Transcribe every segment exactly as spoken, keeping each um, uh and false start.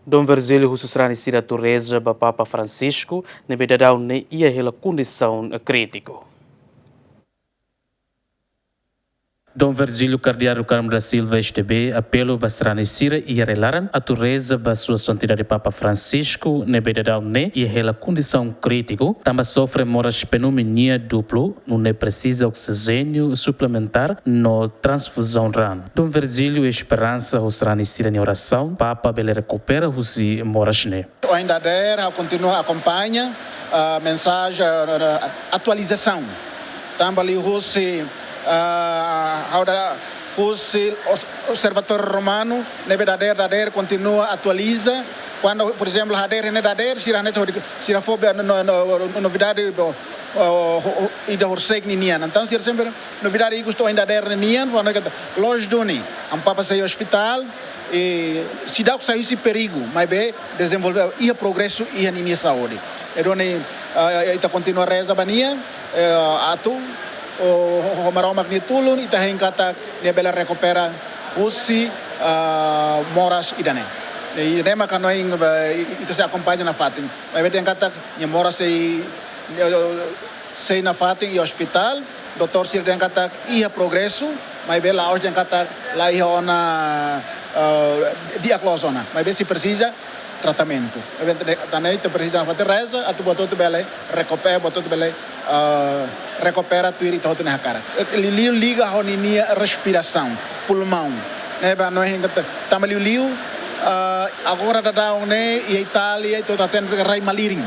Dom Virgílio husu sarani sira atu reza ba Papa Francisco, ne'ebé daudaun ne'e iha hela kondisaun krítiku. Dom Virgílio Kardeál do Carmo da Silva S D B apelu ba sarani sira iha rai-laran atu reza ba Sua Santidade Papa Francisco, ne'ebé daudaun ne'e iha hela kondisaun krítiku, tanba sofre moras pneumonia duplu, nune'e presiza oksijéniu suplementár no transfuzaun raan. Dom Virgílio esperansa ho sarani sira-nia orasaun, Papa bele rekupera husi moras ne'e. Ohin dadeer, ha'u kontinua akompaña, ah, mensajen, ah, atualizasaun. Tanba liuhusi, ah, ha'u da husi os-, Observatóriu Romanu, ne'ebé dadeer, dadeer kontinua atualiza. Kuandu, por ezemplu, hadeer ne'e dadeer, sira hanesan, sira fó be no, no, no, novidade, bo, oh, ho-, ho-, ida horisehik ninian. Entaun, sira sempre novidade ikus to'o ohin dadeer ninian, fó no kata, loos duni, Amu Papa sai ospitál, i seidauk sai husi perigu, maibé dezenvolve, iha progresu iha ninia saúde. Entaun, ah, ita kontinua reza ba nia, eh, atu, o, ho Maromak nia tulun, ita hein katak nia bele rekupera husi, ah, moras ida-ne'e. I ida-ne'e mak hanoin, eh, ita sei akompaña nafatin. Maibé dehan katak nia moras sei, eh, sei nafatin iha ospitál, doutór sira dehan katak iha progresu, maibé la'ós dehan katak la iha ona, eh, di'ak loos ona. Maibé sei presiza tratamentu. Maibé ita, ita presiza nafatin reza, atu buat hotu bele rekupera, buat hotu bele, eh, rekupera tuir ita hotu nia hakarak. Eh, liuliu liga ho ninia respirasaun, pulmaun. Ne'ebé hanoin katak, tanba liuliu, ah, agora daudaun ne'e iha Itália, ita hatene rai-malirin.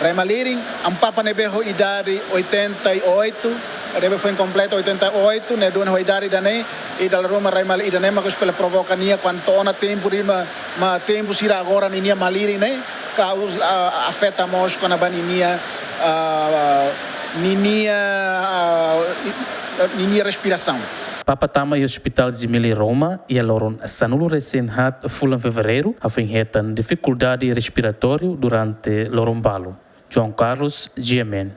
Rai-malirin, Amu Papa ne'ebé ho idade oitenta e oito, ne'ebé foin kompleta oitenta e oito, ne'e duni ho idade ida-ne'e, i dala ruma rai-malirin ida-ne'e mak espera provoka nia, kuandu to'o ona tempu ruma, mak tempu sira agora ninia malirin ne'e, kauza, ah, afeta mós kona-ba ninia, ah, ninia, ah, i-, ninia respirasaun. Papa tama iha Ospitál Gemelli Roma iha loron sanulu-resin-haat fulan Fevereiru, hafoin hetan difikuldade respiratóriu durante loron balu. João Carlos, G M N.